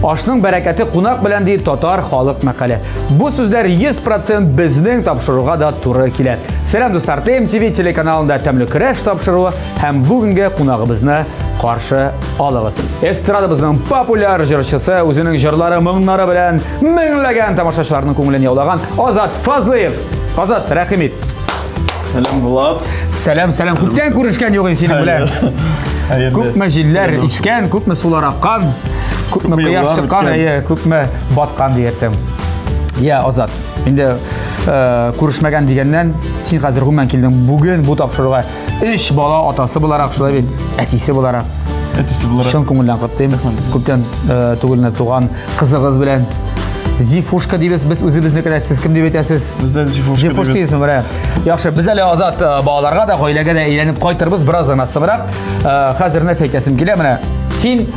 Ашның бәрәкәте кунак белән ди татар халык мәкале. Бу сүзләр 100% безнең тапшыруга да туры килә. Сәлам дуслар, ТМТВ телеканалында тәмле көрәш тапшыруы һәм бүгенге кунагыбызны каршы алыгыз. Эстрадабызның популяр җырчысы, үзенең җырлары, моңнары белән меңләгән тамашачыларның күңелен яулаган Азат Фазлыев. Азат, рәхим ит. Сәлам, Булат. Сәлам, сәлам. Күптән күрешкән юк инде синең белән. Күпме җилләр искән, күпме сулар аккан, күпме кояш чыккан, әйе, күпме баткан диярсең. Я, Азат, инде э, күрешмәгән дигәннән, син хәзер гомумән килдең бүген бу тапшыруга өч бала атасы буларак, шулай бит, әтисе буларак. Әтисе буларак. Чын күңелдән котлыйм. Күптән э, түгел туган кызыгыз белән. Зифушка дибез без үзебезнекеләр, сез кем дип әйтәсез? Бездә Зифушка. Зифушка дисезме, менә. Яхшы, без әле Азат э, балаларга да, гаиләгә дә әйләнеп кайтырбыз бераз гына соңрак. Э, хәзер нәрсә әйтәсем килә, менә син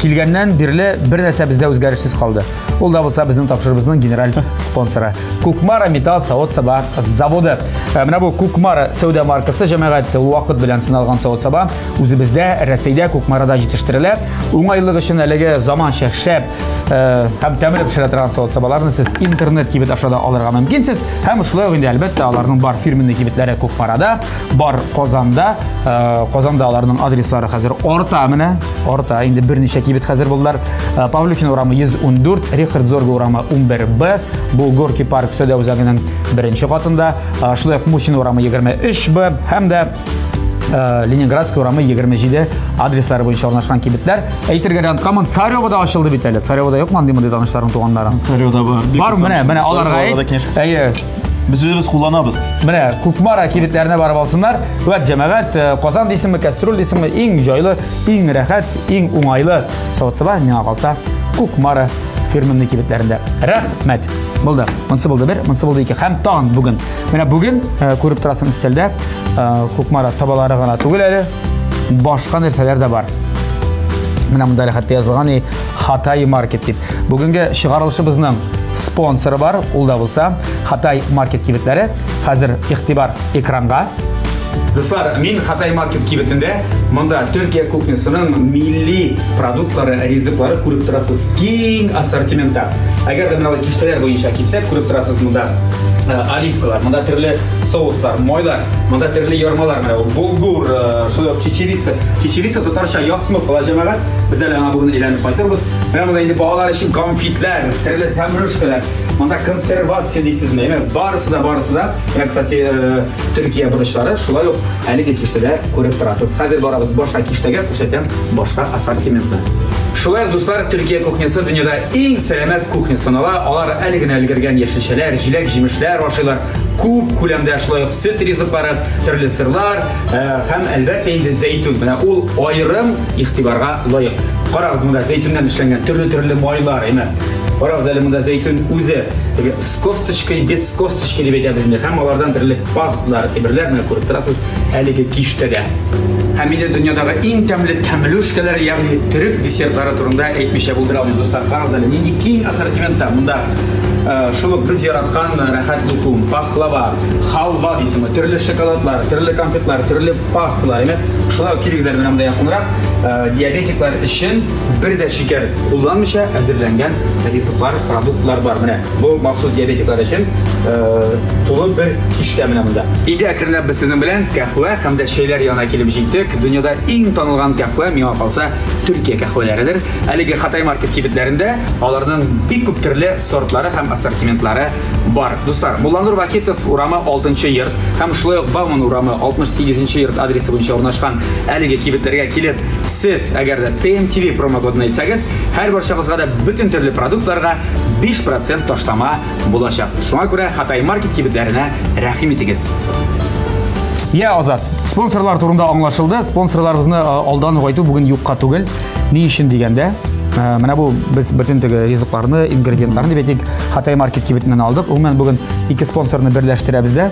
килгәннән бирле бер нәрсә бездә үзгәрешсез калды. Ул да булса безнең тапшырыбызның генераль спонсоры. Кукмара металл савыт-саба заводы. Э, менә бу Кукмара сәүдә маркасы җәмәгать вакыт белән сыналган савыт-саба үзебездә Рәсәйдә Кукмарада җитештерелә. Уңайлык өчен әлеге заманча шәп э, һәм тәмле пешерә торган савыт-сабаларны сез интернет кибет аша да алырга мөмкинсез. Һәм шулай ук инде әлбәттә аларның бар фирменный кибетләре Кукмарада, бар Казанда. Э, Казанда аларның адреслары хәзер арта менә, арта. Инде берничә кибет хәзер булдылар. Э, Павлюхин урамы 114, Рихард Зорге урамы 11Б, бу Горки парк сәүдә үзәгенең беренче катында. Шулай ук Мусин урамы 23Б һәм дә Э, Ленинградский урамы 27 адреслары буенча урнашкан кибетләр. Әйтергә дә онытканмын, Царевода ачылды бит әле. Царевода юкмы андый мондый танышларың, туганнарың? Царевода бар. Бар, менә, менә аларга әйт. Әйе. Без үзебез кулланабыз. Менә Кукмара кибетләренә барып алсыннар. Вәт җәмәгать, э, Казан дисеңме, кәстрүл дисеңме, иң җайлы, иң рәхәт, иң уңайлы савыт-саба миңа калса Кукмара фирменный кибетләрендә. Рәхмәт. Булды. Монсы булды бер, монсы булды ике. Һәм тагын бүген. Менә бүген э, күреп торасың өстәлдә Э, Кукмара табалары гына түгел әле, башка нәрсәләр дә бар. Менә монда әле хәтта язылган и Хатай маркет дип. Бүгенге чыгарылышыбызның спонсоры бар, ул да булса Хатай маркет кибетләре. Хәзер игътибар экранга. Дуслар, мин Хатай маркет кибетендә. Монда Төркия кухнясының милли продуктлары, ризыклары күреп торасыз. Киң ассортиментта. Әгәр дә менә киштәләр буенча китсәк, күреп торасыз монда э, оливкалар, монда төрле соуслар, майлар, монда төрле ярмалар, менә бу булгур, э, шулай ук чечевица. Чечевица татарча ясмык була җәмәгать. Без әле аңа бүген әйләнеп кайтырбыз. Менә монда инде балалар өчен конфетлар, төрле тәмрүшкәләр. Монда консервация дисезме? Әйме, барысы да, барысы да. Менә, кстати, э, Төркия борычлары шулай ук әлеге киштәдә күреп торасыз. Хәзер барабыз башка киштәгә, күрсәтәм башка ассортиментны. Шулай ук, дуслар, Төркия кухнясы дөньяда иң сәламәт кухня санала. Алар әле генә өлгергән яшелчәләр, җиләк-җимешләр ашыйлар. Күп күләмдә шулай ук сөт ризыклары, төрле сырлар э, һәм әлбәттә инде зәйтүн. Менә ул аерым игътибарга лаек. Карагыз, монда зәйтүннән эшләнгән төрле-төрле майлар, әйме. Карагыз әле монда зәйтүн үзе. Теге с косточкой, без косточки дип әйтәбез инде. Һәм алардан төрле пасталар, әйберләр менә күреп торасыз әлеге киштәдә. Һәм инде дөньядагы иң тәмле тәмлүшкәләр, ягъни төрек десертлары турында әйтмичә булдыра алмыйм, дуслар. Карагыз әле, нинди киң ассортиментта. Монда э, шул ук без яраткан рәхәт лукум, пахлава, халва дисеңме, төрле шоколадлар, төрле конфетлар, төрле пасталар. Әйме? Шулай ук килегез әле менә монда якынрак. Э, диабетиклар өчен бер дә шикәр кулланмыйча әзерләнгән ризыклар, продуктлар бар. Менә Бу махсус диабетиклар өчен э, тулы бер киштә менә монда. Инде әкренләп без сезнең белән кәһвә һәм дә чәйләр янына килеп җиттек. Дөньяда иң танылган кәһвә миңа калса Төркия кәһвәләредер. Әлеге Хатай маркет кибетләрендә аларның бик күп төрле сортлары һәм ассортиментлары бар. Дуслар, Мулланур Вахитов урамы 6 йорт һәм шулай ук Бауман урамы 68 йорт адресы буенча урнашкан әлеге кибетләргә килеп, сез әгәр дә TMTV промокодын әйтсәгез, һәр барчагызга да бөтен төрле продуктларга 5% ташлама булачак. Шуңа күрә Хатай маркет кибетләренә рәхим итегез. Я, Азат, спонсорлар турында аңлашылды. Спонсорларыбызны э, алдан ук әйтү бүген юкка түгел. Ни өчен дигәндә, э, менә бу без бөтен теге ризыкларны, ингредиентларны дип әйтик, Хатай маркет кибетеннән алдык. Гомумән бүген ике спонсорны берләштерәбез дә.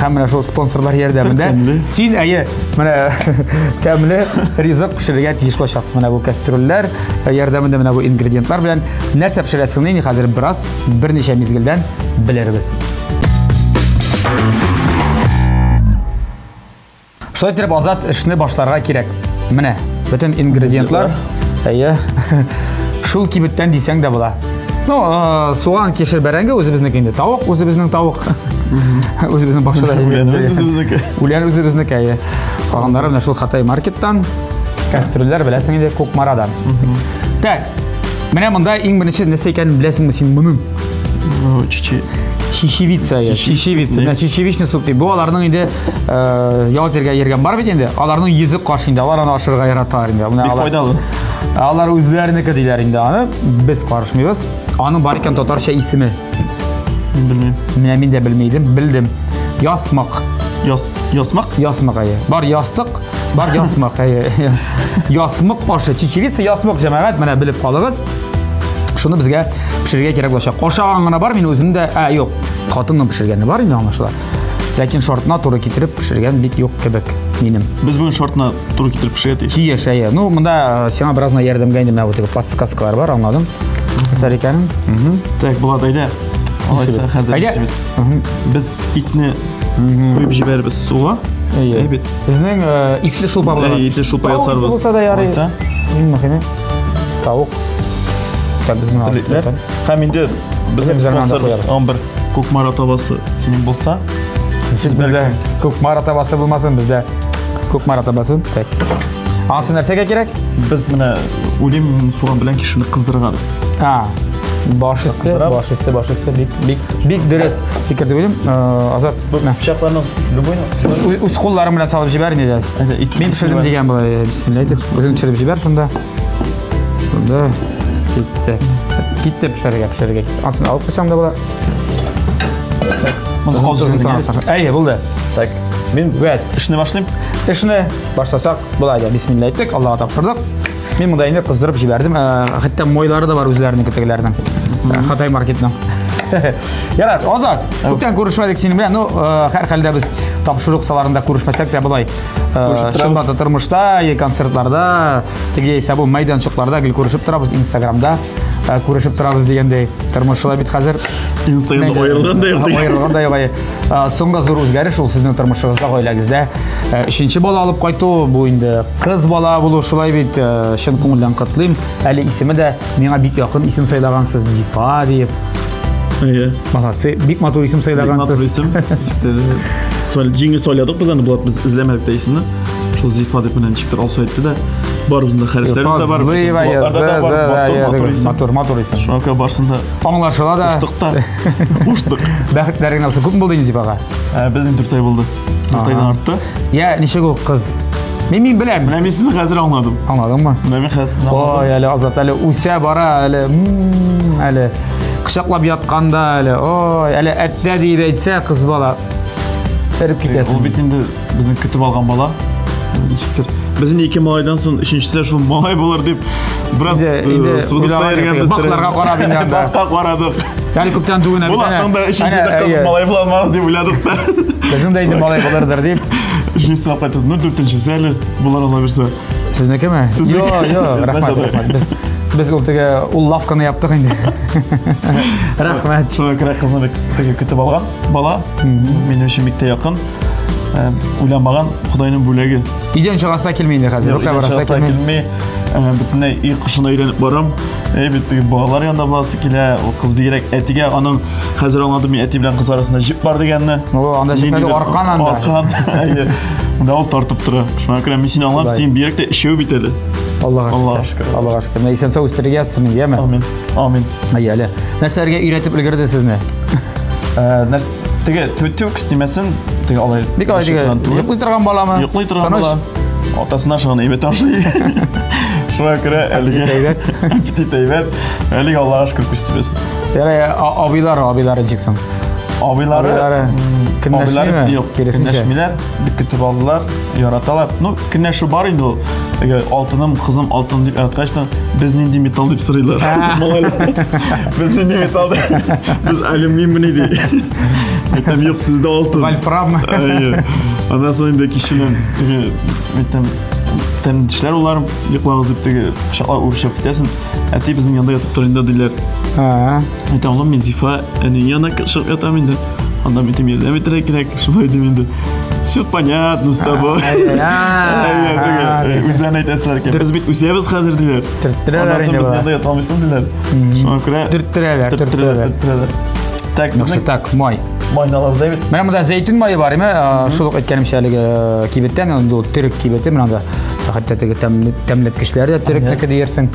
Һәм менә шул спонсорлар ярдәмендә син әйе, менә тәмле ризык пешерергә тиеш булачаксың. Менә бу кәстрүлләр ярдәмендә менә бу ингредиентлар белән нәрсә пешерәсеңне инде хәзер бераз берничә мизгелдән белербез. Шулай итеп, Азат, эшне башларга кирәк. Менә бөтен ингредиентлар. Әйе. Шул кибеттән дисәң дә була. Ну, э, суган, кишер, бәрәңге үзебезнеке инде. Тавык үзебезнең тавык. Үзебезнең бакчада. Үлән үзебезнеке. Үлән үзебезнеке, әйе. Калганнары менә шул Хатай маркеттан. Кастрюльләр беләсең инде Кукмарадан. Так. Менә монда иң беренче нәрсә икәнен беләсеңме син моның? Ну, чичи. Чечевица, я, чечевица. Менә чечевичный суп ди. Бу аларның инде э, ял итәргә йөргән бар бит инде. Аларның йөзе каш инде. Алар аны ашырга яраталар инде. Менә Бик алар- файдалы. Алар үзләренеке диләр инде аны. Без карышмыйбыз. Аның бар икән татарча исеме. Белмим. Менә мин дә белми идем, белдем. Ясмык. Яс, ясмак? Ясмык әйе. Бар ястык, бар ясмык әйе. Ясмык ашы, чечевица ясмык җәмәгать, менә белеп калыгыз. Шуны безгә пешерергә кирәк булачак. Ашаган гына бар, мин үзем дә, ә юк, хатынның пешергәне бар инде аңлашыла. Ләкин шартына туры китереп пешергән бик юк кебек минем. Без бүген шартына туры китереп пешерергә тиеш. Тиеш, әйе. Ну, монда э, сиңа бераз гына ярдәмгә инде менә бу теге подсказкалар бар, аңладым. Нәрсә икәнен? Мгм. Так, Булат, әйдә. Алайса, хәзер Әйдә. эшлибез. Без итне куеп җибәрбез суга. Әйе. Әйе бит. Безнең э, итле шулпа була. Әйе, итле шулпа Тавык ясарбыз. Булса да ярый. Алайса. Иң мөһиме тавык. Так, без моны алып Итләр. китәбез. Һәм инде безнең Без аны анда спонсорыбыз куярбыз. тагын бер Кукмара табасы синең булса. Ничек бездә Кукмара табасы булмасын, бездә Кукмара табасы. Так. Анысы нәрсәгә кирәк? Без менә уйлыйм суган белән кишерне кыздырырга дип. А, баш өсте, Кыздырабыз. баш өсте, баш өсте. Бик, бик, бик дөрес фикер дип уйлыйм. Э, Азат, менә. Пычакларны любой. Үз, үз кулларың белән салып җибәр инде. Әйдә, ит. Мин төшердем дигән болай, бисмилла әйтеп, үзең төшереп җибәр шунда. Шунда китте. Китте пешерергә, пешерергә. Ансын алып куйсаң да була. Моны Тозын саласың. Әйе, булды. Так, мин Вәт. эшне башлыйм. Эшне башласак, болай да бисмилла әйттек, Аллага тапшырдык. Мин монда инде кыздырып җибәрдем. Э, Хәтта майлары да бар үзләренең тегеләрнең. Э, Хатай маркетның. Ярар, Азат, күптән күрешмәдек синең белән. Ну, э, һәрхәлдә без тапшыру кысаларында күрешмәсәк тә болай. Күрешеп торабыз. Чынлап та тормышта, е, концертларда, теге яисә бу мәйданчыкларда гел күрешеп торабыз, Инстаграмда э, күрешеп торабыз дигәндәй. Тормыш шулай бит хәзер. Инстаграмда аерылган да юк. Аерылган да юк. әйе. Э, Соңгы зур үзгәреш ул сезнең тормышыгызда, гаиләгездә. Э, Өченче бала алып кайту, бу инде кыз бала булу шулай бит, э, чын күңелдән котлыйм. Әле исеме дә миңа бик якын исем сайлагансыз, Зифа диеп. Әйе. Молодцы, бик матур исем Бик матур сайлагансыз. исем. Сол җиңел сайладык без аны, Булат, без эзләмәдек тә исемне. Шул Зифа дип менә ничектер Алсу әйтте дә. Барыбызның да хәрефләребез дә бар. Злыева, Булатларда да бар, матур, матур исем. матур, матур исем. Шуңа күрә барысын да Аңлашыла да. куштык та. Куштык. Бәхетләре генә булсын. Күпме булды инде Зифага? Ә, Безнең 4 ай булды. 4 айдан артты. Я, ничек ул кыз? Мин мин беләм. Менә мин сезне хәзер аңладым. Аңладыңмы? Менә мин хәзер сезне аңладым. Ой, әле Азат, әле үсә бара, әле, м, әле кочаклап ятканда әле, ой, әле әттә диеп әйтсә кыз бала эреп китәсең. Ул бит инде безнең көтеп алган бала. Ничектер. Без инде ике малайдан соң өченчесе шул малай булыр дип бераз Инде- инде э, сузып та уйлаган йөргәнбез. Бакларга карап инде анда. Бакка карадык. Әле күптән түгел бит. Булатның да өченчесе кыз малай буламы дип уйладык та. Безнең дә инде малай булырдыр дип. Өченчесе алып кайтты. Ну, дүртенчесе әле булыр ала бирсә. Сезнекеме? Сезнеке. Йо, йо, рәхмәт, рәхмәт. Без без ул теге ул лавканы яптык инде. Рәхмәт. Шуңа күрә кызны бик теге көтеп алган бала. Минем өчен бик тә якын. Э, Уйламаган Ходайның бүләге. Өйдән чыгасы килми инде хәзер. Юкка барасы килми. килми. Э, Бөтенләй өй кышына өйрәнеп барам. Әй бит теге балалар янында буласы килә. Ул кыз бигрәк әтигә аның хәзер аңладым мин әти белән кыз арасында җеп бар дигәнне. О, анда җеп Ниндидер аркан анда. Аркан. Әйе. Монда ул тартып тора. Шуңа күрә мин сине аңлам, Шулай. син бигрәк тә өчәү бит әле. Аллага Аллага шөкер. шөкер. Аллага шөкер. Менә исән-сау үстерергә язсын инде, яме? Амин. Амин. Әйе, әле. Нәрсәләргә өйрәтеп өлгерде сезне? Э, нәрс- Теге түк тимәсен, теге алай. Бик алай теге йоклый торган баламы? Йоклый торган Тыныч? бала. Атасына шагын әйбәт ашый. Шуңа күрә әлеге әйбәт. Аппетит әйбәт. Әлеге Аллага шөкер күз тимәсен. Ярай, абыйлары, абыйлары ничек соң? Абыйлары, Абыйлары көнләшмиме? абыйлары юк, Киресенчә. көнләшмиләр, бик көтеп алдылар, яраталар. Ну, көнләшү бар инде ул. Әгәр алтыным, кызым алтын дип яраткач та, без нинди металл дип сорыйлар. Малайлар. Без нинди металл дип. Без алюминий ди. Әйтәм, юк, сездә алтын. Вольфрам. Әйе. Аннан соң инде киченнән теге әйтәм, тәмле тешләр улар, йоклагыз дип теге кочаклап үбешеп китәсең. Әти безнең янда ятып тор инде диләр. А, Әйтәм, улым, мин Зифа әнинең янына чыгып ятам инде. Анда бит ярдәм итәргә кирәк, шулай дим инде. Все понятно с тобой. Үзләрен әйтәселәр икән. Без бит үсәбез хәзер диләр. Төрттерәләр инде. Без нидә ята алмыйсың диләр. Шуңа күрә төрттерәләр, төрттерәләр. Төрттерәләр. Так, так, май. Майны алабыз бит. Менә монда зәйтүн мае бар, име? Шул ук әйткәнемчә әлеге кибеттән, инде ул төрек кибете, менә анда хәтта теге тәмләткечләр дә төрекнеке диярсең.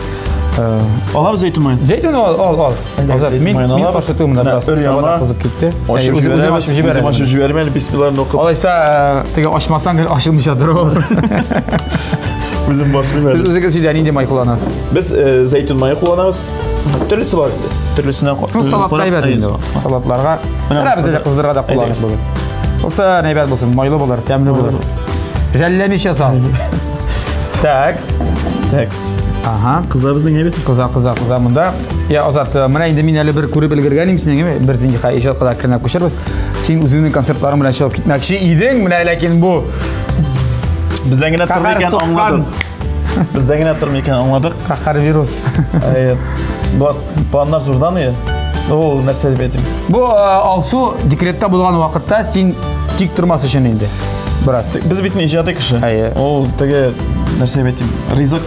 Алабыз зәйтүн маен. Зәйтүн ал, ал, ал. Азат, мин мин каршы түгел монда бераз. Өр-яңа кызып китте. Ачып җибәрәм, ачып җибәрәм. Үзем ачып җибәрмә әле бисмиллаһны укып. Алайса, теге ачмасаң гел ачылмыйча тора ул. Үзем башлыйм әле. Сез үзегез өйдә нинди май кулланасыз? Без зәйтүн мае кулланабыз. Төрлесе бар инде. Төрлесенә Ну, салатка әйбәт инде ул. Салатларга. Менә без әле кыздырга да кулланып бүген. Булса, әйбәт булсын, майлы булыр, тәмле булыр. Жәлләмичә сал. Так. Так. Ага. Кыза безнең әйбәт. Кыза, кыза, кыза монда. Я, Азат, менә инде мин әле бер күреп өлгергән идем синең, әйме? Бер зинһар иҗатка да әкренләп күчербез. Син үзеңнең концертларың белән чыгып китмәкче идең, менә ләкин бу Бездән генә тормый икән аңладык. Бездән генә тормый икән аңладык. Кахар вирус. Әйе. Бу планнар зурдан ие. Ул нәрсә дип әйтим? Бу Алсу декретта булган вакытта син тик тормас өчен инде. Бераз. Без бит иҗади кеше. Әйе. Ул теге нәрсә дип әйтим? Ризык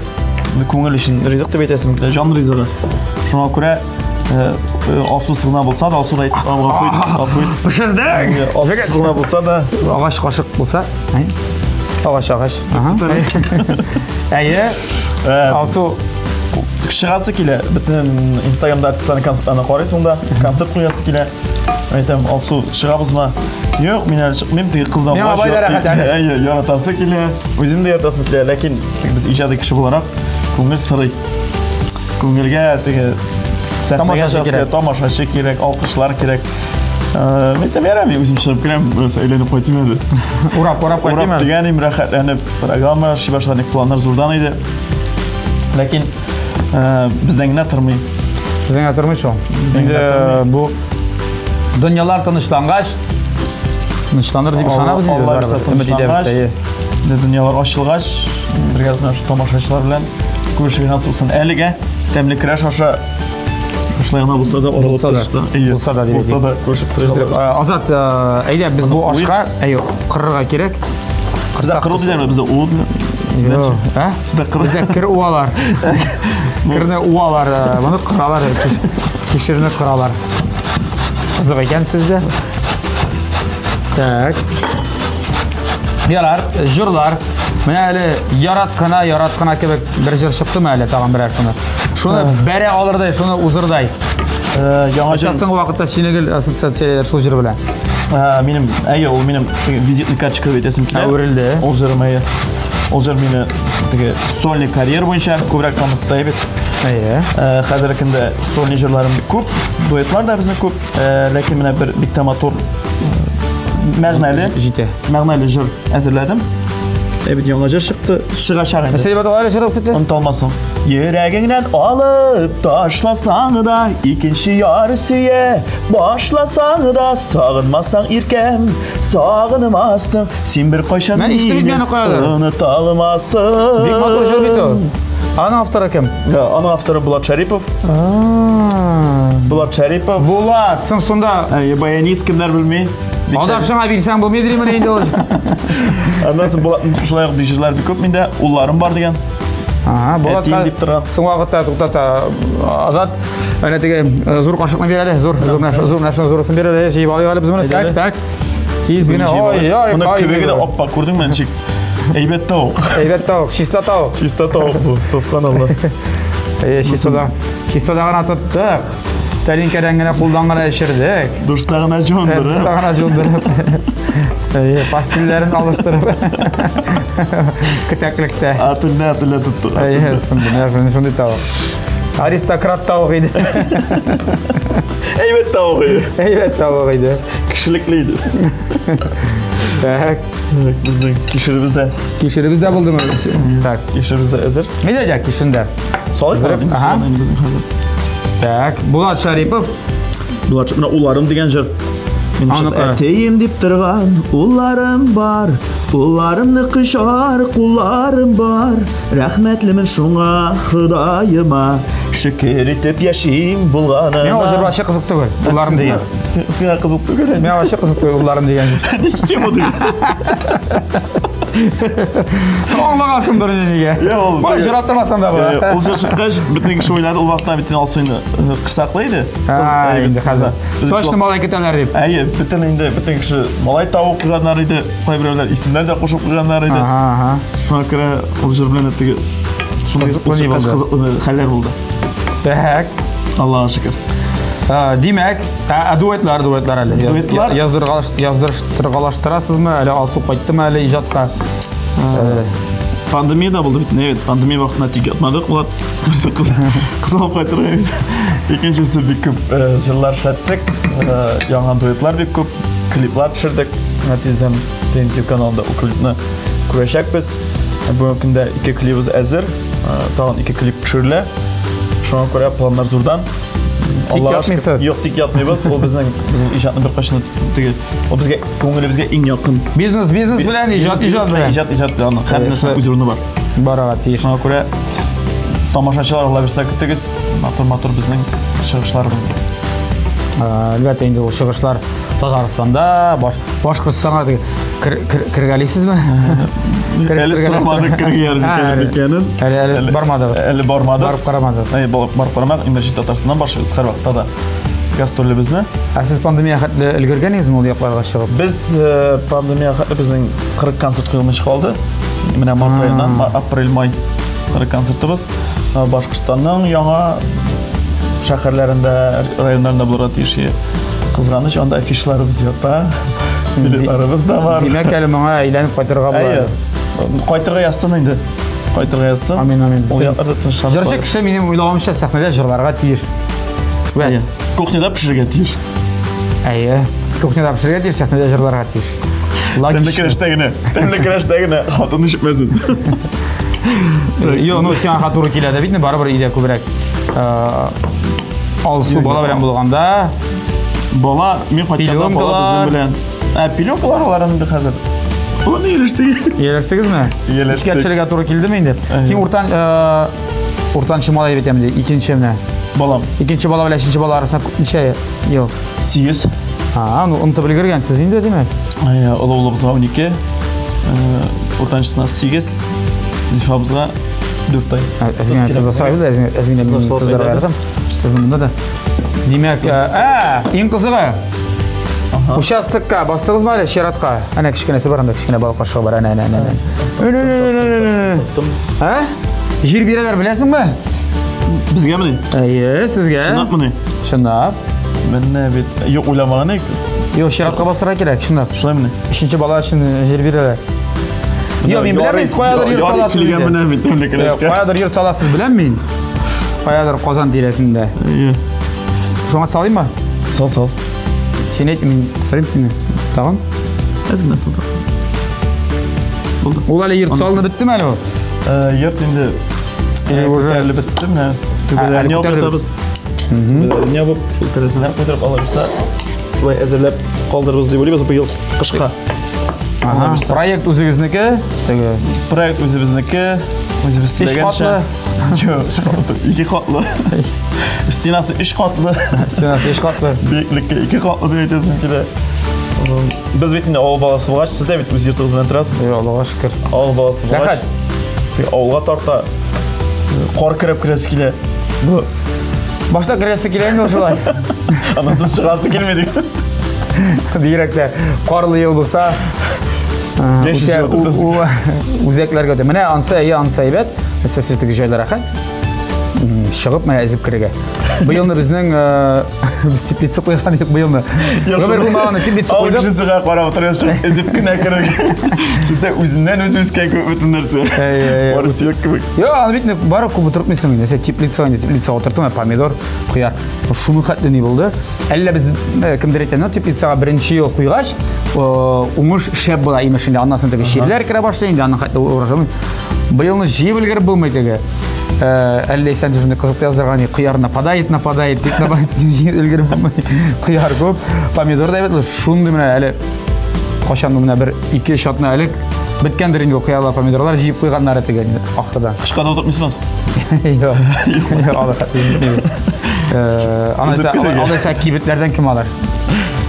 күңел өчен ризык дип әйтәсем килә, җан ризыгы. Шуңа күрә Алсусыз гына булса да, Алсу да әйтеп, гафу ит, гафу ит. Пешердең! Алсусыз гына булса да. Агач кашык булса, агач, агач. Әйе. Алсу чыгасы килә. Бөтен Инстаграмда артистларның концертларын карыйсың да, концерт куясы килә. Әйтәм, Алсу, чыгабызмы? Юк, мин әле чыкмыйм, теге кыздан Миңа бай да рәхәт әле. Әйе, яратасы килә. Үзем дә яратасым килә, ләкин без иҗади кеше буларак күңел сырый. Күңелгә теге тамашачы кирәк, тамашачы кирәк, алкышлар кирәк. Мин әйтәм, ярар, мин үзем чыгып керәм, бераз әйләнеп кайтыйм әле. Урап, урап кайтыйм әле. Урап дигән им рәхәтләнеп, программа эшли башладык, планнар зурдан иде. Ләкин бездән генә тормый. Бездән генә тормый шул. Инде бу дөньялар тынычлангач, тынычланыр дип ышанабыз инде без. Өмет итәбез, әйе. Дөньялар ачылгач, бергә менә шул тамашачылар белән күрешергә насыйп булсын. Әлегә тәмле көрәш аша шулай гына булса да аралап торышты. Булса да, булса да күрешеп торыйк. Азат, әйдә без бу ашка, әйе, кырырга кирәк. Сездә кыру диләрме? Бездә уу диләр. Ә? Сездә кыру. Бездә кер уалар. Керне уалар, моны кыралар. Кишерне кыралар. Кызык икән сездә. Так. Ярар, җырлар. Менә әле ярат кына, ярат кына кебек бер җыр чыктымы әле тагын берәр шуны? Шуны бәрә алырдай, шуны узырдай. Яңа җыр. Соңгы вакытта сине гел ассоциацияләр шул җыр белән. Минем, әйе, ул минем визитный карточка дип әйтәсем килә. Әверелде. Ул җырым, әйе. Ул җыр мине теге сольный карьера буенча күбрәк танытты бит. Әйе. Хәзерге көндә сольный җырларым бик күп, дуэтлар да безнең күп. Ләкин менә бер бик тә матур мәгънәле җитә. Мәгънәле җыр әзерләдем. Ә бит яңа җыр чыкты, чыгачак инде. Нәрсә дип атала әле җыр китте? Оныталмасың. Йөрәгеңнән алып ташласаң да, икенче яр сөя башласаң да, сагынмасаң иркәм, сагынмассың. Син бер кайчан Мен ишетеп бит каядыр. Оныта алмассың. Бик матур җыр бит ул. Аның авторы кем? Аның авторы Булат Шәрипов. Булат Шәрипов. Булат, соң шунда. Баянист кемнәр белми. Адашыңа бирсәң булмый димени инде ул. Аннан соң Булат шулай ук җырлар бик күп миндә. Улларым бар дигән. Ага, Булат дип торган. Соң вакытта туктата Азат. Әнә теге зур кашыкны бир әле, зур, зур менә зур менә шуны зурысын бир әле, җыеп алыйк әле без моны. Так, так. Тиз генә. Ой, ой, Моны көбеге дә аппак күрдеңме, ничек? Әйбәт тавык. Әйбәт тавык, чиста тавык. Чиста тавык бу, субханалла. Әйе, чистада, чистада гына тоттык. Тәлинкәдән генә кулдан гына эчердек. Душта гына жуындырып. Душта гына жуындырып. Әйе, пастильләрен алыштырып. Кетәклектә. Атында, атында тоттык. Әйе, шундый, шундый тавык. Аристократ тавык иде. Әйбәт тавык иде. Әйбәт тавык иде. Кешелекле иде. Так. Безнең кишеребез дә. Кишеребез дә булдымы? Так. Кишеребез дә әзер. Әйдә, әйдә, кишерен дә. Салыйк Ага. Так, Булат Шарипов. Булат, менә уларым дигән җыр. Аныкы. Әтием дип торган улларым бар, улларымны кочар кулларым бар. Рәхмәтлемен шуңа Ходаема. Шөкер итеп яшим булганына. Миңа ул җыр вообще кызык түгел. Улларым дигән. Сиңа кызык түгел. Миңа вообще кызык түгел улларым дигән. Ничек бу дигән? Аңлагансыңдыр инде нигә. Юк, ул Бай җырлап тормасаң да була. Ул җыр чыккач, бөтен кеше уйлады, ул вакытта бит Алсу инде кысаклы иде. А, инде хәзер. Точно малай көтәләр дип. Әйе, бөтен инде бөтен кеше малай табып куйганнар иде, кайберәүләр исемнәр дә кушып куйганнар иде. Ага, ага. Шуңа күрә ул җыр белән дә теге шундый Кызыклы ни булды. Кызыклы хәлләр булды. Так. Аллаһка шөкер. Димәк, ә дуэтлар, дуэтлар әле. Дуэтлар? Яздыргалаштырасызмы, әле Алсу кайттымы әле иҗатка? Пандемия да булды бит, әйбәт. Пандемия вакытында тик ятмадык, Булат. Берсе кыз кыз алып кайтырга иде. Икенчесе бик күп җырлар эшләттек. Яңа дуэтлар бик күп, клиплар төшердек. Менә тиздән TNT каналында ул клипны күрәчәкбез. Бүгенге көндә ике клибыбыз әзер. Тагын ике клип төшерелә. Шуңа күрә планнар зурдан. Тик ятмыйсыз. Юк, тик ятмыйбыз. Ул безнең безнең иҗатны беркайчан теге, ул безгә күңелебезгә иң якын. Бизнес бизнес белән, иҗат иҗат белән. Иҗат иҗат белән. Һәр нәрсәнең үз урыны бар. Барырга тиеш. Шуңа күрә тамашачылар Алла бирсә көтегез, матур-матур безнең чыгышларыбыз. Әлбәттә инде ул чыгышлар Татарстанда, баш, Башкортстанга теге кер, кер, кергәлисезме? Әле сорамадык кергән икәнен. Әле әле бармадыгыз. Әле бармадык. Барып карамадыгыз. Әй, барып карамадык. Инде Татарстаннан башлыйбыз һәрвакытта да гастролебезне. Ә сез пандемия хәтле өлгергәнегезме ул якларга чыгып? Без пандемия хәтле безнең 40 концерт куелмыйча калды. Менә март аеннан, апрель, май 40 концертыбыз. Башкортстанның яңа шәһәрләрендә, районнарында булырга тиеш. Кызганыч, анда афишларыбыз ята, билетларыбыз да бар. Димәк, әле моңа әйләнеп кайтырга була. Әйе. Кайтырга язсын инде. Кайтырга язсын. Амин, амин. Ул якларда тынычланып. Җырчы кеше, минем уйлавымча, сәхнәдә җырларга тиеш. Әйе. Кухняда пешерергә тиеш. Әйе. Кухняда пешерергә тиеш, сәхнәдә җырларга тиеш. Тәмле көрәштә генә, тәмле көрәштә генә хатын ишетмәсен. Юк, ну сиңа туры килә дә бит, барыбер өйдә күбрәк. Алсу бала белән булганда бала мин кайтканда бала безнең белән. Ә пеленкалар алар инде хәзер. Ул не ияләштек. Ияләштегезме? Ияләштек. Искә төшерергә туры килдеме инде? Син уртан уртанчы малай бит инде, икенче менә. Балам. Икенче бала белән өченче бала арасында ничә ел? 8. А, ну онытып өлгергәнсез инде, димәк. Әйе, олы улыбызга 12, уртанчысына 8, Зифабызга 4 ай. Әзгенә тоз асайбыз, әзгенә мин тозларга яратам. Тозны монда да. Димәк, ә, иң кызыгы. Участокка бастыгызмы әле чиратка? Әнә кечкенәсе бар анда, кечкенә бала каршыгы бар. Әнә, әнә, әнә. Ә? Җир бирәләр, беләсеңме? Безгәмени? Әйе, сезгә. Чынлапмыни? Чынлап. Менә бит юк уйламаган идек без. Юк, чиратка басырга кирәк, чынлап. Шулаймыни? Өченче бала өчен җир бирәләр. Юк, мин беләм, сез каядыр йорт саласыз. Килгән менә бит тәмле көрәшкә. Каядыр йорт саласыз, беләм мин. Каядыр Казан тирәсендә. Әйе. Шуңа салыйммы? Сал, сал. Син әйт, мин сорыйм синнән. Тагын? Әз генә сал. Булды. Ул әле йорт салынып беттеме әле ул? Йорт инде Или уже күтәрелеп бетте менә. Түбәләрен ябып ятабыз. Түбәләрен ябып, шул тәрәзәләр куйдырып алабызса, шулай әзерләп калдырырбыз дип уйлыйбыз быел кышка. Ага, проект үзегезнеке, теге. Проект үзебезнеке, үзебез теләгәнчә. Юк, өч катлы, ике катлы. Стенасы өч катлы. Стенасы өч катлы. Биеклеккә ике катлы дип әйтәсем килә. Без бит инде авыл баласы булгач, сез дә бит үз йортыгыз белән торасыз. Йо, Аллага шөкер. Авыл баласы булгач. Рәхәт. Авылга тарта. Кар кереп керәсе килә. Бу Башта керәсе килә инде шулай. Аннан соң чыгасы килми дип. Бигрәк тә карлы ел булса, үтә үзәкләргә үтә. Менә ансы әйе, ансы әйбәт. Мәсәлән, сез теге җайлы рәхәт. Чыгып менә эзеп керергә. Быелны безнең без теплица куйган идек быелны. Гомер булмаганны теплица Авыл куйдык. кешесенә карап утырасың, эзеп кенә керергә. Сездә үзеннән үзе үскән кебек бөтен нәрсә. Әй, әй, Барысы юк кебек. Йо, аны бит бары күп утыртмыйсың инде. Сен теплица инде, теплица утырттың, помидор, кыяр. Шуның хәтле ни булды? Әллә без кемдер әйтә, ну теплицага беренче ел куйгач, уңыш шәп була имеш инде. Аннан соң теге чирләр керә башлый инде, аның хәтле урожай. Быелны җыеп өлгереп булмый теге. Әллә исән шундый кызык яздырган, кыяр нападает, нападает, дип нападает, җыеп өлгереп булмый. Кыяр күп, помидор да әйбәт, шундый менә әле кашан менә бер 2-3 атна элек Беткәндер инде ул кыялар, помидорлар җыеп куйганнары теге инде ахырда. Кышка да утыртмыйсызмы? Юк. Юк, алар хәтта Алайса кибетләрдән кем алыр?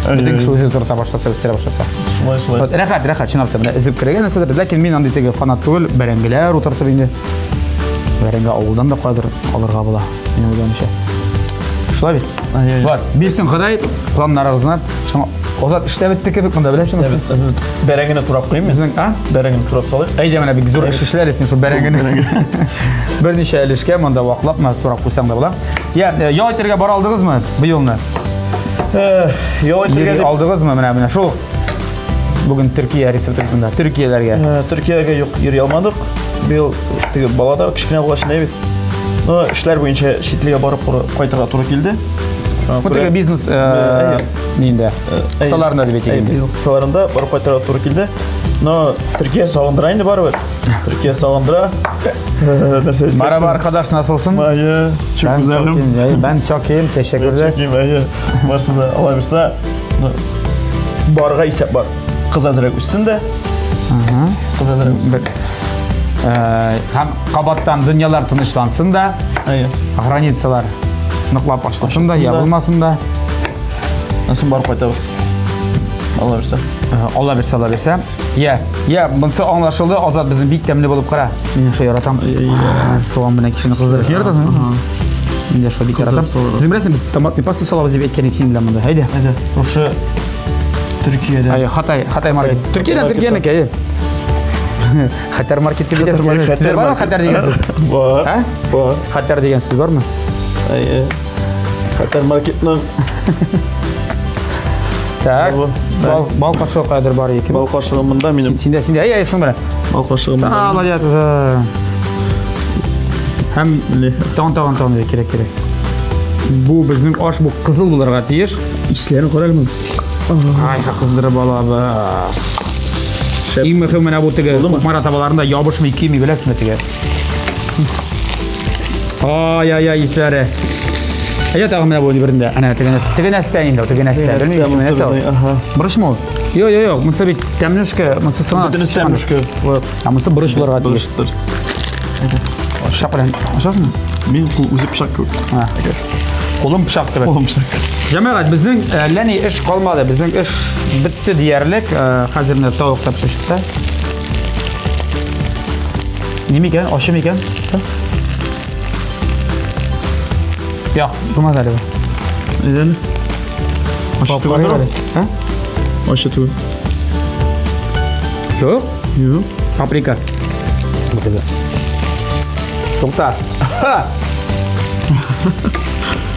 Бөтен кеше үзе утырта башласа, үстерә башласа. Шулай, шулай. Вот, рәхәт, рәхәт, чынлап та, менә өзеп керергә нәрсәдер. Ләкин мин андый теге фанат түгел, бәрәңгеләр утыртып инде. Бәрәңге авылдан да кайдыр алырга була, минем уйлавымча. Шулай бит? Вот, бирсен Ходай планнарыгызны. Шуңа Азат эшләп бетте кебек монда, беләсеңме? Бәрәңгене турап куйыйм мин. Безнең, а? Бәрәңгене турап салыйк. Әйдә менә бик зур эш эшләр син шул бәрәңгене. Берничә өлешкә монда ваклап менә турап куйсаң да була. Я, э, ял итәргә бара алдыгызмы быелны? Э, ял итәргә дип алдыгызмы менә менә шул бүген Төркия рецепты монда. Төркияләргә. Э, Төркиягә юк, йөри алмадык. Быел теге бала да кечкенә булгач бит. Ну, эшләр буенча чит илгә барып кайтырга туры килде. Бу теге бизнес э, нинде? Кысаларында дип әйтик инде. Бизнес кысаларында барып кайтырга туры килде. Но Төркия сагындыра инде барыбер. Төркия сагындыра. Нәрсә? Merhaba arkadaş nasılsın? Әйе, çok Ben güzelim. çok iyiyim. Ben çok iyiyim. Teşekkürler. Çok iyiyim, әйе. Барысы да алай булса, барга исәп бар. Кыз әзрәк үссен дә. Кыз әзрәк үссен. Һәм кабаттан дөньялар тынычлансын да, Әйе. границалар ныклап ачылсын да, ябылмасын да. Соң барып кайтабыз. Алла бирсә. Алла бирсә, Алла бирсә. Я, я, монысы аңлашылды. Азат безнең бик тәмле булып кара. Мин шул яратам. Суган белән кешене кыздырып. Син яратасыңмы? Мин дә шул бик яратам. Син беләсең, без томатный паста салабыз дип әйткән идек синең белән монда. Әйдә. Әйдә. Шушы Төркиядә. Әйе, Хатай, Хатай маркет. Төркиядән Төркиянеке, әйе. Хәтәр маркет дип әйтәсез. Сездә бармы хәтәр дигән сүз? Бар. Ә? Бар. Хәтәр дигән сүз бармы? Әйе. Хәтәр маркетның Так. Бал, бал кашыгы кадәр бар икән. Бал кашыгы монда минем. Синдә, синдә. Әй, әй, шуны белән. Бал кашыгы монда. Молодец. Һәм тагын, тагын, тагын кирәк, кирәк. Бу безнең аш бу кызыл булырга тиеш. Исләрен кара әле моның. Ай, кыздырып алабыз. Иң мөһиме менә бу теге Кукмара табаларында ябышмый кими, беләсезме теге. Ай-ай-ай, исләре. Әйдә тагын менә бу берендә. Әнә теге нәрсә, теге нәрсә инде, теге нәрсә. Белмим, нәрсә ул. Борычмы ул? Юк, юк, юк, монысы бит тәмнүшкә, монысы сыңа. Бөтенесе тәмнүшкә. Вот. Ә монысы борыч булырга тиеш. Борычтыр. Пычак белән ашасыңмы? Мин кул үзе пычак кебек. Кулым пычак кебек. Кулым пычак. Җәмәгать, безнең әллә ни эш калмады. Безнең эш бетте диярлек. Хәзер менә тавык та пешеп чыкса. Ни микән? Ачы микән? Юк, булмады әле бу. Нидән? Ачы түгел. Һа? Ачы түгел. Юк. Юк. Паприка. Тукта.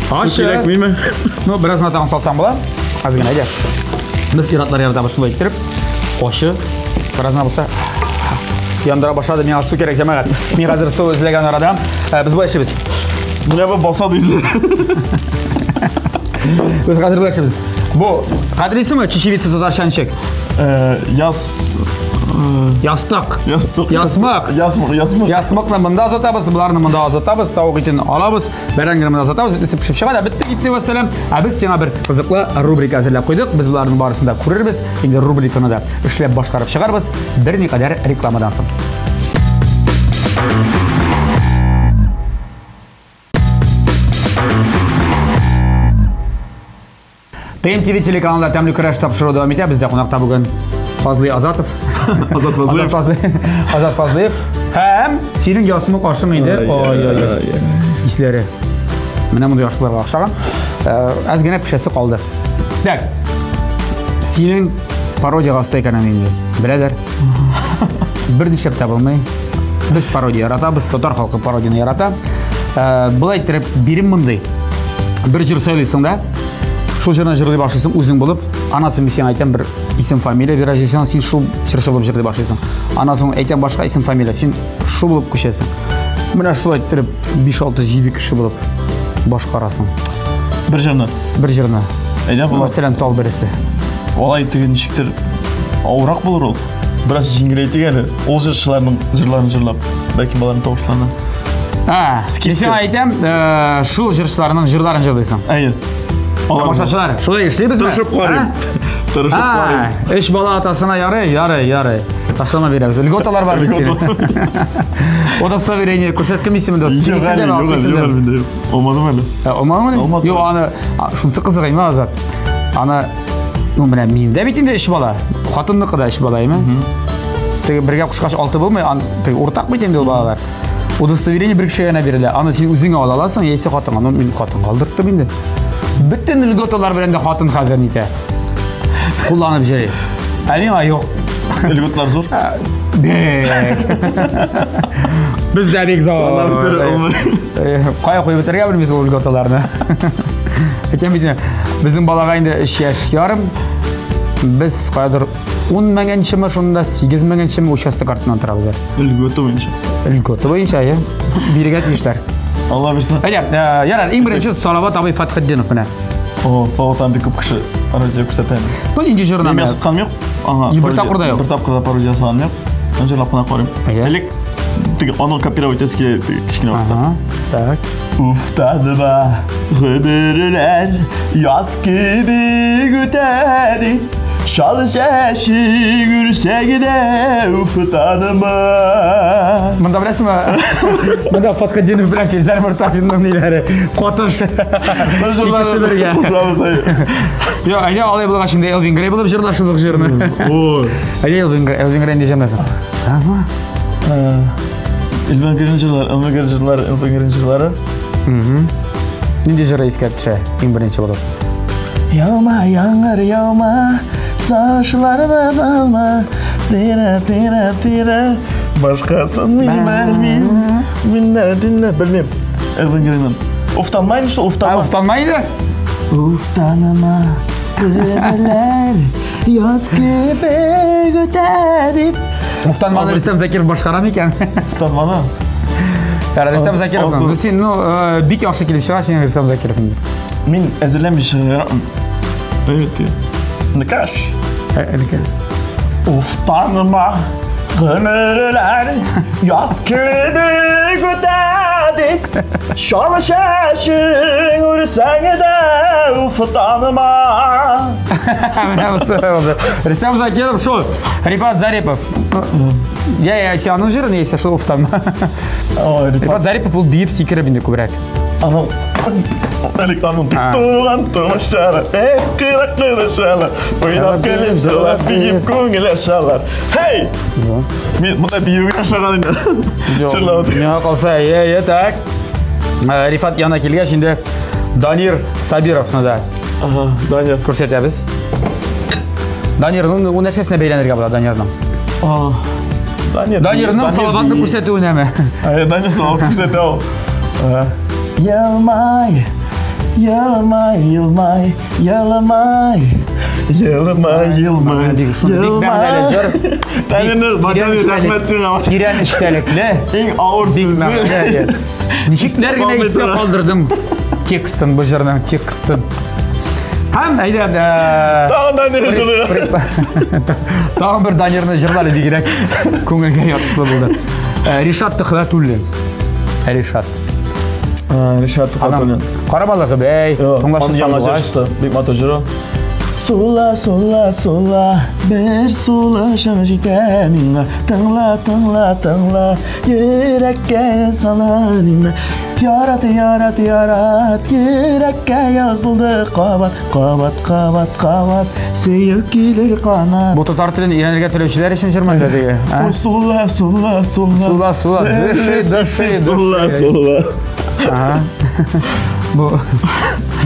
Су кирәкмиме? Ну, бераз гына тагын салсаң була. Аз гына, әйдә. Без ир-атлар яратабыз шулай иттереп. Ачы. Бераз гына булса яндыра башлады. Миңа су кирәк, җәмәгать. Мин хәзер су эзләгән арада без болай эшлибез. Менә бу баса диде. Без хәзер болай эшлибез. Бу кадерлисеңме чечевица татарча ничек? Яс Ястык. Ястык. Ясмык. Ясмык, ясмык. Ясмыкны монда озатабыз, боларны монда озатабыз, тавык итен алабыз, бәрәңгене монда озатабыз, бөтенесе пешеп чыга да бетте китте вәссәлам. Ә без сиңа бер кызыклы рубрика әзерләп куйдык. Без боларның барысын да күрербез. Инде рубриканы да эшләп башкарып чыгарбыз берникадәр рекламадан соң. ТМТВ телеканалында тәмле көрәш тапшыруы дәвам итә. Бездә кунакта бүген Фазлый Азатов. Азат Фазлыев. Азат Фазлыев. Һәм синең ясмык ашың инде. Ой-ой-ой. Исләре. Менә мондый ашларга охшаган. Әз генә пешәсе калды. Так. Синең пародиягә оста икәнең инде. Беләләр. Берничә тә булмый. Без пародия яратабыз, татар халкы пародияне ярата. Болай иттереп бирем мондый. Бер җыр сайлыйсың да, шул җырны җырлый башлыйсың үзең булып. Аннан соң мин сиңа әйтәм бер исем фамилия бирә җырчының, син шул җырчы булып җырлый башлыйсың. Аннан соң әйтәм башка исем фамилия, син шул булып күчәсең. Менә шулай иттереп 5, 6, 7 кеше булып башкарасың. Бер җырны. Бер җырны. Әйдә була. Мәсәлән, тал бересе. Алай теге ничектер авырак булыр ул. Бераз җиңеләйтик әле. Ул җырчыларның җырларын җырлап, бәлки аларның тавышларына. А, мин сиңа әйтәм, шул җырчыларның җырларын җырлыйсың. Әйе. Тамашачылар, шулай эшлибезме? Тырышып карыйм. Тырышып карыйм. Өч бала атасына ярый, ярый, ярый. Ташлама бирәбез. Льготалар бар бит синең. Удостоверение күрсәткем исемендә. Юк әле, юк әле, юк әле миндә. Алмадым әле. Алмадың әле? Юк, аны шунысы кызык инде, Азат. Аны ну менә миндә бит инде өч бала. Хатынныкы да өч бала, әйме? Теге бергә кушкач алты булмый, теге уртак бит инде ул балалар. Удостоверение бер кешегә генә бирелә. Аны син үзеңә ала аласың, яисә хатынга. Ну, мин хатынга алдырттым инде. Бөтен льготалар белән дә хатын хәзер нитә. Кулланып йөри. Ә миңа юк. Льготлар зур. Бик. Бездә бик зур. Кая куеп бетерергә белмибез ул льготаларны. Әйтәм бит, безнең балага инде 3 яшь ярым. Без каядыр 10 меңенчеме шунда, 8 меңенчеме участок артыннан торабыз әле. Льгота буенча. Льгота буенча, иә. Бирегә тиешләр. Алла бирсен. Әйдә, э, ярар, иң беренче Салават абый Фатхетдинов менә. О, Салават абый бик күп кеше пародия күрсәтә. Ну, нинди җырына Мин ясатканым юк. Аңа. Бер тапкыр да юк. Бер тапкыр да пародия ясаганым юк. Мин җырлап кына карыйм. Элек теге аны копировать итәсе килә кечкенә вакытта. Так. Уфтанма, гомерләр яз кебек үтә дип, Шал чәче күрсә генә уфтанма. Монда беләсеңме? Монда Фатхетдинов белән Фирзәр Мортазинның ниләре? Катыш. Икесе бергә. Юк, әйдә алай булгач инде Элвин Грей булып җырла шул ук җырны. Ой. Әйдә Элвин Грей, Элвин Грей нинди җырласың? Ага. Элвин Грейның җырлары, Элвин Грей җырлары, Элвин Грейның җырлары. Нинди җыры искә төшә иң беренче булып? Яума, яңгыр, яума, сагышларда далма, тирә, тирә, тирә, башкасын мин белмим, мин динне белмим. Элвин Грейның. Уфтанма инде шул, уфтанма. Уфтанма инде? Уфтанма, гомерләр яз кебек үтә дип. Уфтанманы Рөстәм Закиров башкара микән? Уфтанманы. Ярар, Рөстәм Закиров. Ну, син, ну, э, бик яхшы килеп чыга синең Рөстәм Закиров инде. Мин әзерләнми чыгарам. Әйт. Ныкаш. Әнекә. Уфтанма, гомерләр яз кебек үтә дип. Шал чәчең үрсәң дә уфтанма. Менә бусы булды. Рөстәм Закиров шул. Рифат Зарипов. Я, я, син аның җырын яисә шул уфтанма. Ой, Рифат Зарипов ул биеп сикереп инде күбрәк. Аның элек аның туган тумышлары, эх, кыйрак кыйрышалар, уйнап көлеп җырлап биеп күңел ачалар. Хей! Мин монда биюгә ошаган инде. Җырлап. Миңа калса, е, е, так. Э, Рифат янына килгәч инде Данир Сабировны да Ага, Данир. күрсәтәбез. Данир, ну, ул нәрсәсенә бәйләнергә була Данирның? А, Данир. Данирның Салаватны күрсәтүенәме? Ә, Данир Салават күрсәтә ул. Елмай, елмай, елмай, елмай. Елмай, елмай, елмай. Данир, Данир, рәхмәт сиңа. Тирән эчтәлекле. Иң авыр сүзне. Ничекләр генә истә калдырдым текстын, бу җырның текстын. Һәм әйдә, Тагын Данир җырлый. Тагын бер Данирны җырлар бигрәк күңелгә ятышлы булды. Ришат Төхвәтуллин. Ришат. Ришат Төхвәтуллин. Карабалыгы бәй, тыңлашы сандугач. Бик матур җыры. Сула, сула, сула, бер сулышың җитә миңа. Тыңла, тыңла, тыңла, йөрәккә сала миңа. Ярат, ярат, ярат, йөрәккә яз булды кабат, кабат, кабат, кабат, сөю килер канат. Бу татар телен өйрәнергә теләүчеләр өчен җырмы әллә теге? А? Ой, сула, сула, сула. Сула, сула, дыши, дыши, Сула, дыши. сула. Ага. Бу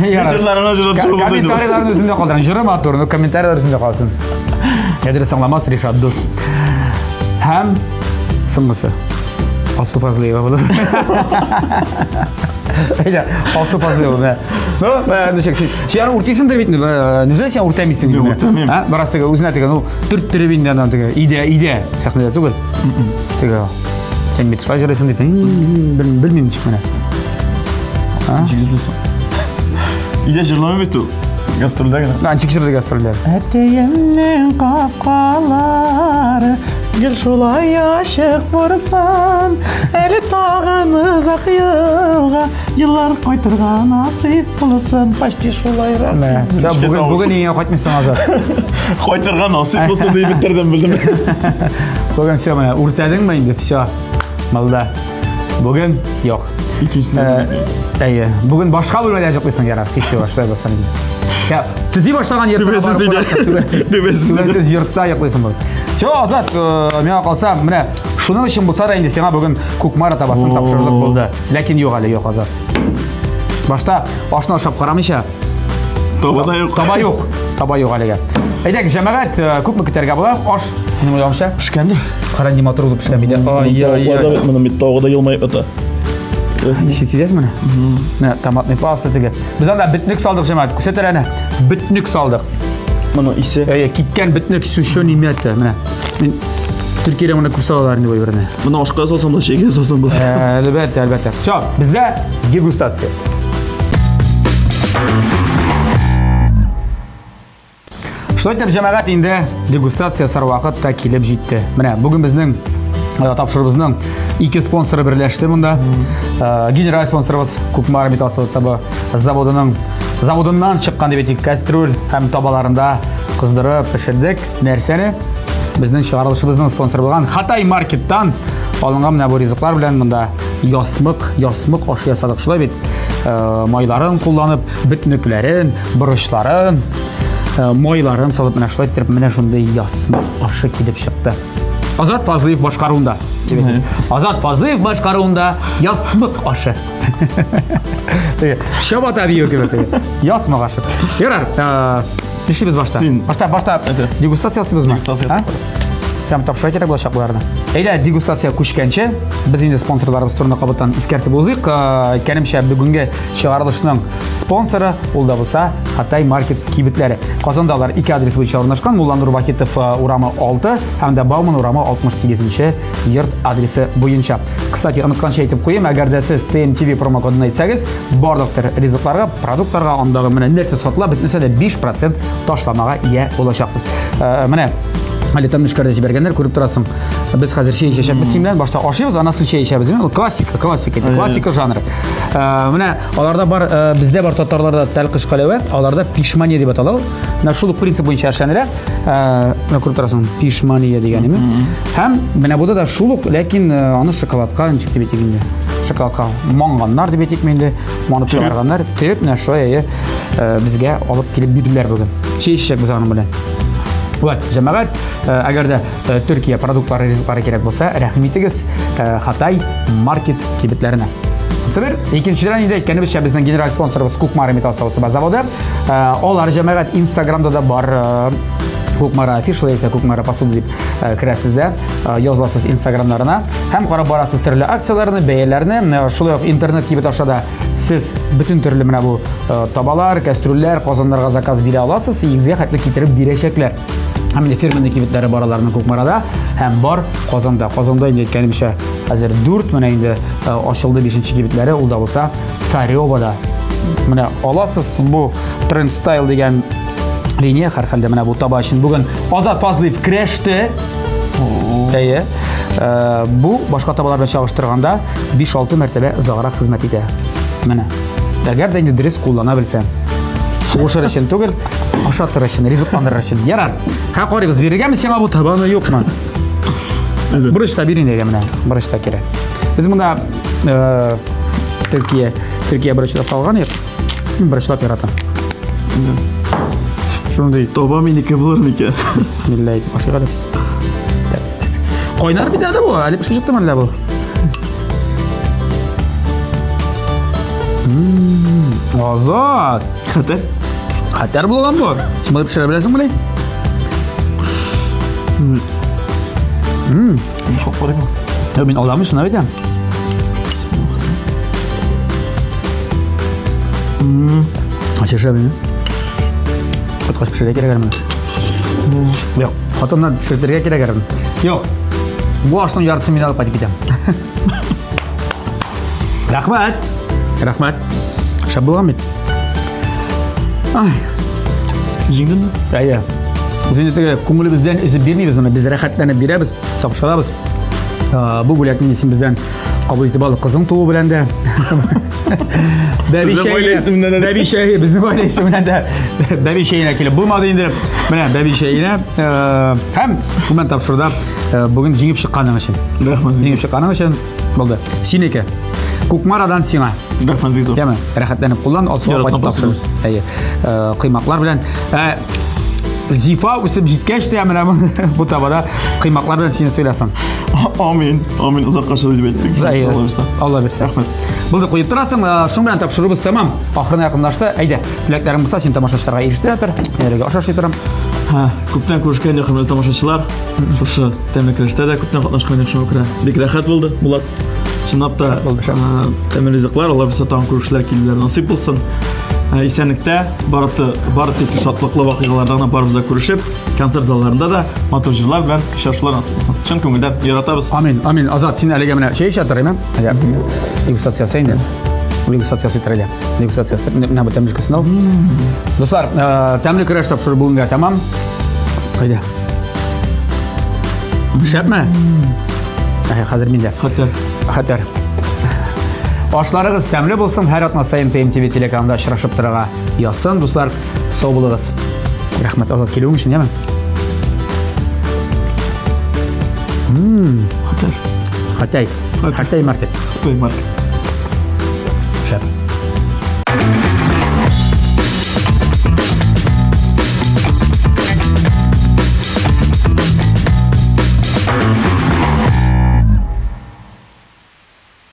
Ярар. Җырларына җырлап чыгып булды инде. Комментарийларны үзендә калдырың. Җыры матур, но комментарийлар үзендә калсын. Я дөрес аңламас Ришат дус. Һәм соңгысы. Алсу Фазлыева булып. Әйдә, Алсу Фазлыева, менә. Ну, э, ничек син? Син аны үртисеңдер бит инде. Э, неужели син үртәмисең? Юк, үртәмим. А, бераз теге үзенә теге, ну, төрттереп инде аннан теге. Өйдә, өйдә, сәхнәдә түгел. Теге. Син бит шулай җырлыйсың дип, белмим ничек менә. Ничек җырлыйсың? Өйдә җырламый бит ул. Гастрольдә генә. Ничек җырлый гастрольдә? Әтиемнең капкалары Гел шулай ачык булсын, әле тагын озак елга еллар кайтырга насыйп булсын. Почти шулайрак. Менә. Бүген бүген өеңә кайтмыйсың, Азат. Кайтырга насыйп булсын дип бетердем, белдем. Бүген все менә үртәдеңме инде, все. Малда. Бүген юк. Икенчесен э, Әйе. Бүген башка бүлмәдә йоклыйсың, ярар. Кичә башлай булсын инде. Я, төзи башлаган йортта Түбәсез өйдә. Түбәсез өйдә. Түбәсез йортта йоклыйсың бүген. Все, Азат, э, миңа калса, менә шуның өчен булса да инде сиңа бүген Кукмара табасын тапшырырлык булды. Ләкин юк әле, юк, Азат. Башта ашны ашап карамыйча. Таба да юк. Таба юк. Таба юк әлегә. Әйдәгез, җәмәгать, э, күпме көтәргә була? Аш, минем уйлавымча. Пешкәндер. Кара, ни матур булып пешкән бит. Ай, ай, ай. Моны бит тавыгы да елмаеп ята. Ничек сизәсез моны? Менә томатный паста теге. Без анда бөтнек салдык, җәмәгать. Күрсәтер әнә. Бөтнек салдык. Моның исе. Әйе, кипкән бөтнек сушеный мята. Менә. Мин Төркиядә моны күп салалар инде бу әйберне. Моны ашка салсам да, чәйгә салсам да. Әлбәттә, әлбәттә. Все, бездә дегустация. Шулай итеп, җәмәгать, инде дегустация ясар вакыт та килеп җитте. Менә бүген безнең э, тапшыруыбызның ике спонсоры берләште монда. Э, генераль спонсорыбыз Кукмара металл савыт-саба заводының заводыннан чыккан дип әйтик, кастрюль һәм табаларында кыздырып пешердек. Нәрсәне? Безнең чыгарылышыбызның спонсоры булган Хатай маркеттан алынган менә бу ризыклар белән монда ясмык, ясмык ашы ясадык. Шулай бит? Э, майларын кулланып, бөтнекләрен, борычларын, э, майларын салып менә шулай иттереп менә шундый ясмык ашы килеп чыкты. Азат Фазлыев башкаруында. Азат Фазлыев башкаруында ясмык ашы. Чабата бию кебек. Ясмык ашы. Ярар, э, нишлибез башта? Син. Башта, башта дегустация ясыйбызмы? Дегустация ясап Сәм тапшыра кирәк булачак боларны. Әйдә, дегустация күчкәнче, без инде спонсорларыбыз турында кабаттан искәртеп узыйк. Э, әйткәнемчә, бүгенге чыгарылышның спонсоры ул да булса Хатай маркет кибетләре. Казанда алар ике адрес буенча урнашкан. Мулланур Вахитов э, урамы 6 һәм дә Бауман урамы 68 йорт адресы буенча. Кстати, онытканча әйтеп куйыйм, әгәр дә сез TMTV промокодын әйтсәгез, барлык төр ризыкларга, продуктларга, андагы менә нәрсә сатыла, бөтенесе дә 5% ташламага ия булачаксыз. Э, менә әле тәмнешкәр дә җибәргәннәр, күреп торасың. Без хәзер чәй эчәчәкбез син белән. Башта ашыйбыз, аннан соң чәй эчәбез. Ул классика, классика, классика жанры. Э, менә аларда бар, э, бездә бар татарларда тәлкыш каләвә, аларда пишмания дип атала ул. Менә шул ук принцип буенча эшләнелә. Э, менә күреп торасың, пишмания дигәнеме. Һәм менә буда да шул ук, ләкин аны шоколадка ничек дип әйтик инде? Шоколадка манганнар дип әйтикме инде, манып чыгарганнар. Төреп менә шулай әйе безгә алып килеп бирделәр бүген. Чәй эчәчәкбез аның белән. Вот, җәмәгать, әгәр дә Төркия продуктлары, ризыклары кирәк булса, рәхим итегез Хатай маркет кибетләренә. Себер, икенчедән инде әйткәнебезчә, безнең генераль спонсорыбыз Кукмара металл савыт-саба заводы. Алар җәмәгать Инстаграмда да бар. Кукмара official яисә Кукмара посуда дип керәсез дә, языласыз Инстаграмнарына һәм карап барасыз төрле акцияләрне, бәяләрне. Шулай ук интернет кибет аша да сез бөтен төрле менә бу табалар, кәстрүлләр, казаннарга заказ бирә аласыз, өегезгә хәтле китереп бирәчәкләр. Һәм инде фирменный кибетләре бар аларның Кукмарада һәм бар Казанда. Казанда инде әйткәнемчә, хәзер 4 менә инде ачылды 5 кибетләре, ул да булса Царевада. Менә аласыз бу Trend Style дигән линия, һәрхәлдә менә бу таба өчен бүген Азат Фазлыев көрәште. Әйе. Бу башка табалар белән чагыштырганда 5-6 мәртәбә озаграк хезмәт итә. Менә. Әгәр дә инде дөрес куллана белсәң. Сугышыр өчен түгел, ашатыр өчен, ризыкландырыр өчен. Ярар. Һә карыйбыз, бирергәме сиңа бу табаны, юкмы? Бурыч та бир инде менә, бурыч та кирәк. Без монда э, Төркия, Төркия бурычы да салган идек. Бурычлап яратам. Шундый таба минеке булыр микән? Бисмилла әйтеп ашыйк әле без. Кайнар бит әле бу, әле пешеп чыктымы әллә бу? Азат! Хәтәр. Хәтәр булган бу. Син моны пешерә беләсеңме? Шок карыйм. Юк, мин аламын, чынлап әйтәм. Ачыша бит. Кайткач пешерергә кирәк әле моны. Юк, хатыннан пешертергә кирәк әле. Юк. Бу ашның яртысын мин алып кайтып китәм. Рәхмәт. Рәхмәт. Шәп булган бит. Ай. Җиңдеңме? Әйе. Без инде теге күңелебездән өзеп бирмибез моны, без рәхәтләнеп бирәбез, тапшырабыз. Бу бүләкне син бездән кабул итеп ал, кызың туу белән дә. Бәби чәе, бәби чәе, безнең гаилә исеменнән дә бәби чәенә килеп булмады инде. Менә бәби чәенә һәм гомумән тапшыруда бүген җиңеп чыкканың өчен. Рәхмәт. Җиңеп чыкканың өчен булды. Синеке. Кукмарадан сиңа. Рәхмәт бик зур. Яме, рәхәтләнеп куллан, алсуга кайтып тапшырабыз. Әйе. Кыймаклар белән. Зифа үсеп җиткәч тә менә бу табада кыймаклар белән сине сыйласын. Амин. Амин. Озакка чыдый дип әйттек. Алла бирсә. Алла бирсә. Рәхмәт. Булды, куеп торасың. Шуның белән тапшыруыбыз тәмам. Ахырына якынлашты. Әйдә, теләкләрең булса, син тамашачыларга ирештерә тор. Мин әлегә аша ашый торам. Күптән күрешкән хөрмәтле тамашачылар. Шушы тәмле көрәштә дә күптән катнашкан идек, шуңа күрә бик рәхәт булды, Булат. Чынлап та, тәмле ризыклар, алар безгә тагын күрешүләр килүләр насыйп булсын. Исәнлектә бары бары тик шатлыклы вакыйгаларда гына барыбыз да күрешеп, концерт залларында да матур җырлар белән очрашулар насыйп булсын. Чын күңелдән яратабыз. Амин, амин. Азат, син әлегә менә чәй эчә тор, әйме? Дегустация ясай инде. Дегустация ясый тор әле. Дегустация ясый. Менә бу тәмле ал. Дуслар, тәмле көрәш тапшыру бүгенгә тәмам. Кайда? Шәпме? Әй, хәзер миндә. Хәтәр. Хәтәр. Ашларыгыз тәмле булсын. Һәр атна саен ПМТВ телеканалында очрашып торырга язсын, дуслар. Сау булыгыз. Рәхмәт, Азат, килүең өчен, яме? Хәтәр. Хәтәй. Хәтәй маркет. Хәтәй маркет. Шәп.